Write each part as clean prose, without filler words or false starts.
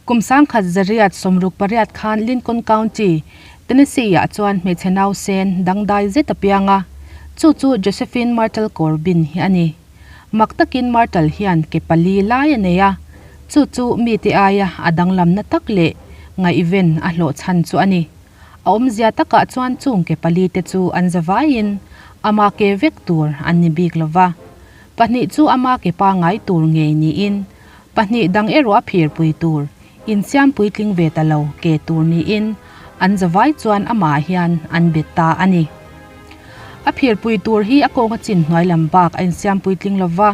Kum 1968 khan Lincoln County, Tennessee-ah chuan hmeichhe nausen dangdai zet a piang a, chu chu Josephine Myrtle Corbin hi a ni. Mak takin Myrtle hian ke pali lai a nei a, chu chu mite aia a danglamna tak leh ngaihven a hlawh chhan chu a ni. A awmzia takah chuan chung ke pali te chu an za vaiin ama ke vek tur an ni bik lo va. Pahnih chu ama ke pangngai tur ngei niin Pahnih dang erawh a phirpui tur, insiam puitling ve ta lo ke tur niin an zavai chuan amah hian an bet ta a ni. A phirpui tur hi a kawnga chin hnuai lam bak a insiam puitling lo va,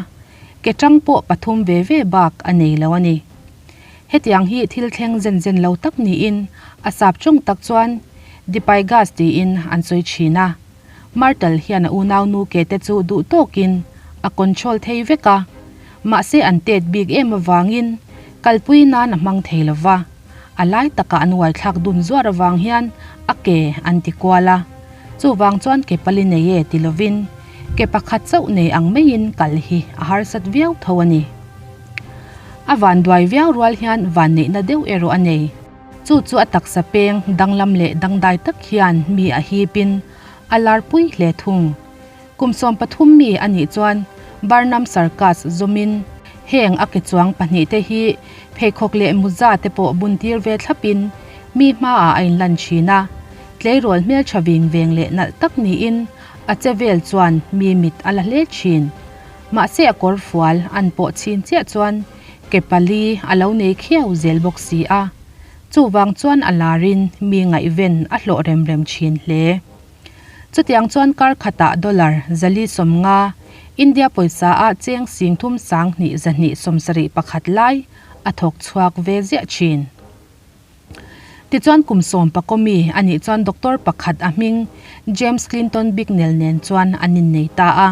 ke tang pawh pathum ve ve bak a nei lo a ni. Hetiang hi thil thleng zen zen lo tak niin a sap tawng tak chuan Dipygus tiin an sawi thin a. Martel hian a unaunu ke te chu duh tawkin a control thei vek a, mahse an tet bik em avangin kalpui nan a hmang thei lo va, a lai takah an uaithlak dun zuar avang hian a ke an ti kual a, chuvang chuan ke pali nei e ti lovin ke pakhat chauh nei ang maiin kal hi a harsat viau tho a ni. A vanduai viau rual hian vanneihna deuh erawh a nei. Chu chu a taksa peng danglam leh dangdai tak hian mi a hipin a larpui hle thung. Kum 13 mi a nih chuan Barnum Circus zawmin heng a ke chuang pahnihte hi pheikhawk leh mawza te pawh buntir ve thlapin mi hmaah a inlan thin a. Tleirawl hmeltha ving veng leh nalh tak niin a che vel chuan mi mit a la hle thin. Mahse a kawr fual an pawh chhin chiah chuan Ke pali a lo nei khiau zel bawk si a, chuvang chuan a larin mi ngaihven a hlawh rem rem thin hle. Chutiang chuan kar khatah dollar 450, India pawisa ah cheng 32,271 lai a thawk chhuak ve ziah thin. Tichuan kum sawm pakawmi a nih chuan doctor pakhat a hming James Clinton Bicknell nen chuan an innei ta a.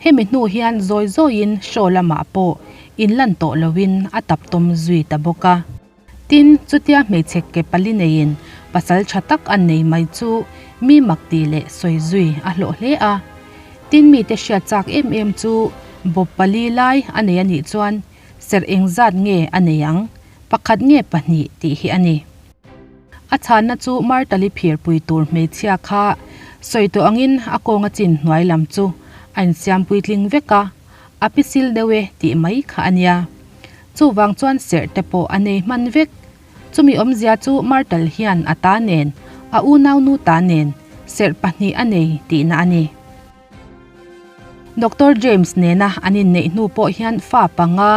Hemi hnu hian zawi zawiin show lamah pawh inlan tawh loin a tap tawm zui ta bawk a. Tin, chutia hmeichhe ke pali neiin pasal tha tak an nei mai chu mi mak tih leh sawi zui a hlawh hle a. Tin, mite hriat chak em em chu bawp pali lai a nei a nih chuan serh engzat nge a nei ang? Pakhat nge pahnih tih hi a ni. A chhanna chu Martali phirpui tur hmeichhia kha sawi tawh angin a kawnga chin hnuai lam chu a insiam puitling vek a, a pisil deuh e tih mai kha a nia. Chuvang chuan serh te pawh a nei hman vek. Chumi awmzia chu Martal hian a ta nen, a unaunu ta nen serh pahnih a nei tihna a ni. Doctor James nena an inneih hnu pawh hian fa panga,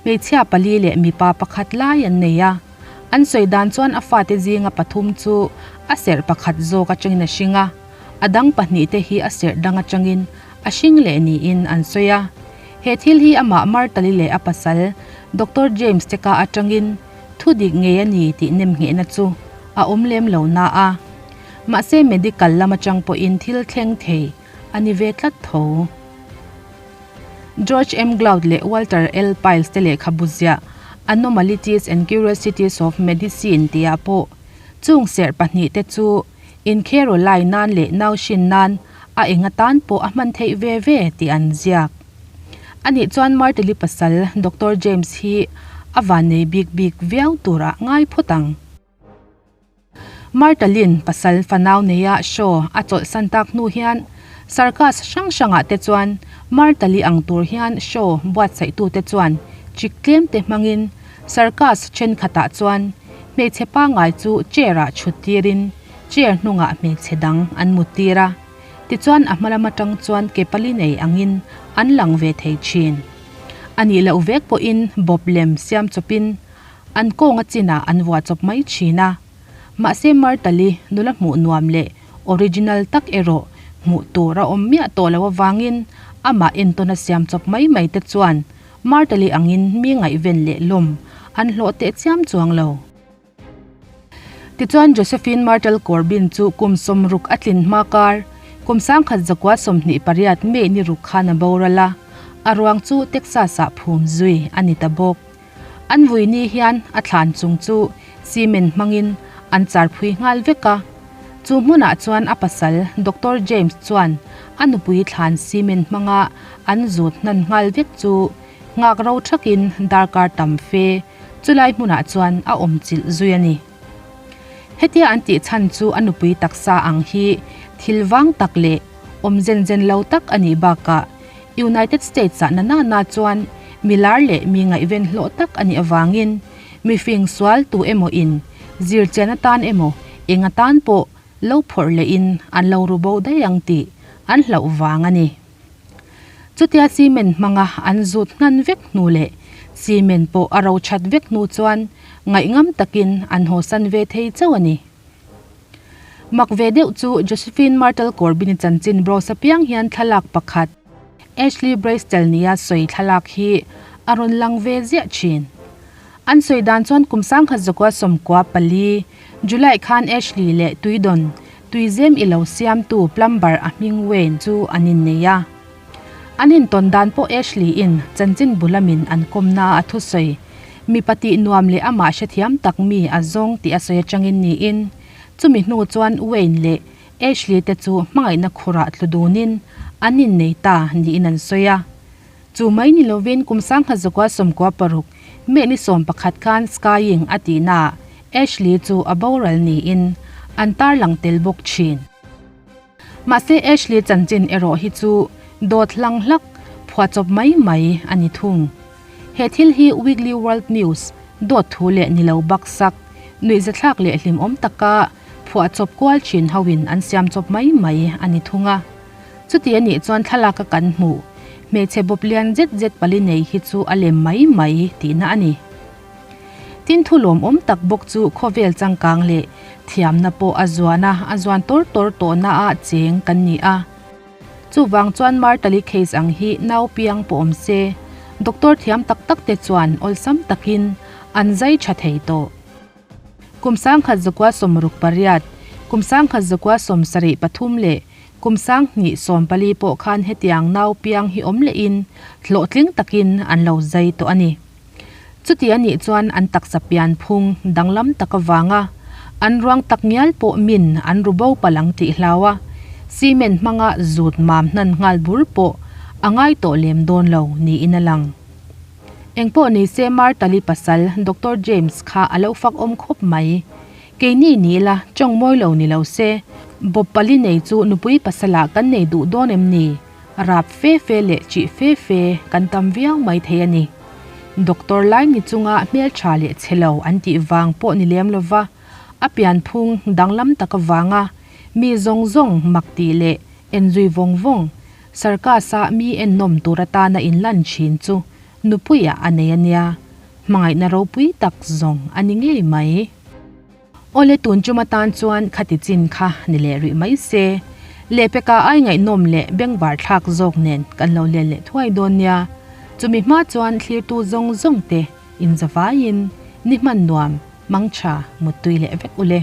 hmeichhia pali leh mipa pakhat lai an nei a. An sawi dan chuan a fate zinga pathum chu a serh pakhat zawk atangin a hring a, a dang pahnihte hi a serh dang atangin a hring leh niin an sawi a. He thil hi amah Martali leh a pasal Doctor James te ka atangin thu dik ngei a ni tih nemnghehna chu a awm lem lo na a. Mahse medical lam atang pawhin thil thleng thei a ni ve tlat tho. George M. Glaud leh Walter L. Piles te lehkhabu ziah Anomalities and Curiosities of Medicine tihah pawh chung serh pahnih te chu inkhero lai nan leh nau hrin nan a eng atan pawh a hman theih ve ve tih an ziak. Anih chuan Marteli pasal Doctor James hi a vannei bik bik viau turah ngai phawt ang. Martalin pasal fanau neia show a chawlhsan tak hnu hian circus hrang hrangah te chuan Martali ang tur hian show buatsaihtute chuan chik tlem te hmangin circus thenkhatah chuan hmeichhe pangngai chu chair-ah chhut tirin chair hnungah hmeichhe dang an mut tir a, tichuan a hma lam atang chuan ke pali nei angin an lang ve thei thin. A nih loh vek pawhin bawp lem siam chawpin An kawnga chinah an vuah chawp mai thin a, mahse Martali nula hmuh nuam leh original tak erawh hmuh tur a awm miah tawh loh avangin amah entawn a siam chawp mai mai te chuan Martali angin mi ngaihven leh lawm an hlawh teh chiam chuang lo. Tichuan Josephine Martel Corbin chu kum 60 a tlin hma kar kum 1928 May ni ruk khan a boral a, a ruang chu Texas-ah phum zui a ni ta bawk. An vui ni hian a thlan chung chu cement hmangin an char phui nghal vek a. Chu hmunah chuan a pasal Doctor James chuan a nupui thlan cement hmanga an zut hnan nghal vek chu nghak ro thakin darkar tam fe Chulai hmunah chuan a awm chilh zui a ni. Hetia an tih chhan chu a nupui taksa ang hi thil vang tak leh awm zen zen lo tak a nih bakah United States-ah na na na chuan mi lar leh mi ngaihven hlawh tak a nih avangin mifing sual tu emaw in zirchian atan emaw eng atan pawh lo phawrh lehin an lo ru bo daih ang tih an hlauh vang a ni. Chutia cement hmanga an zut hnan vek hnu leh cement pawh a ro that vek hnu chuan ngaihngam takin an hawsan ve thei chauh a ni. Mak ve deuh chu Josephine Martel Corbin-i chanchin browse apiang hian thlalak pakhat Ashley Brastel nia sawi thlalak hi a rawn lang ve ziah thin. An sawi dan chuan kum sangkhat zakua 94, July khan Ashley leh Tuidawn, tuizem i lo siamtu plumber a hming Wayne chu an innei a. An intawn dan pawh Ashley-in chanchin bu lamin an kawmna a thusawi, mipa tih nuam leh amah hrethiam tak mi a zawng tih a sawi atangin niin, chumi hnu chuan Wayne leh Ashley te chu hmangaihna khurah tlu dunin an innei ta niin an sawi a. Chu mai ni lovin kum 1996 May ni 11 khan skiing a tihnaah Ashley chu a boral niin an tarlang tel bawk thin. Mahse Ashley chanchin erawh hi chu dawt hlang hlak, phuahchawp mai mai a ni thung. He thil hi Weekly World News dawt thu leh ni lo baksak, nuihzathlak leh hlimawm taka phuahchawp kual thin hoin an siamchawp mai mai a ni thung a. Chuti a nih chuan thlalak a kan hmuh hmeichhe bawp lian zet zet pali nei hi chu a lem mai mai tihna a ni. Tin thu lawmawm tak bawk chu khawvel changkang leh thiamna pawh a zuan a, a zuan tawr tawr tawhna ah cheng kan ni a. Chuvang chuan Martali case ang hi nau piang pawh awm se, doctor thiam tak tak te chuan awlsam takin an zai tha thei tawh. Kum 1968, kum 1973 leh kum 2014 pawh khan hetiang nau piang hi awm lehin hlawhtling takin an lo zai tawh a ni. Chuti a nih chuan an taksa pian phung danglam tak avanga an ruang tak ngial pawh min an ru bo palh ang tih hlau a, cement hmanga zut mam hnan nghal bur pawh a ngai tawh lem dawn lo niin a lang. Engpawh ni se Martali pasal Doctor James kha a lo fak awm khawp mai. Keini ni ila tawng mawi lo ni lo se, Bob pali nei chu nupui pasalah kan nei duh dawn em ni? Rap fe fe leh chih fe fe kan tam viau mai thei a ni. Doctor lai ni chunga hmeltha leh chhe lo an tih vang pawh ni lem lova, a pianphung danglam tak avanga mi zawng zawng mak tih leh enzui vawng vawng Circus-a mi ennawm tur atana inlan thin chu nupuiah a nei a nia, hmangaihna ropui tak zawng a ni ngei mai. Awle tun chum atan chuan khati chin kha ni leh rih mai se, lehpeka ai ngaihnawm leh bengvar thlak zawk nen kan lo let leh thuai dawn nia, chumi hma chuan thlirtu zawng zawng te inzavaiin ni hman nuam, mangtha, muttui leh vek ule.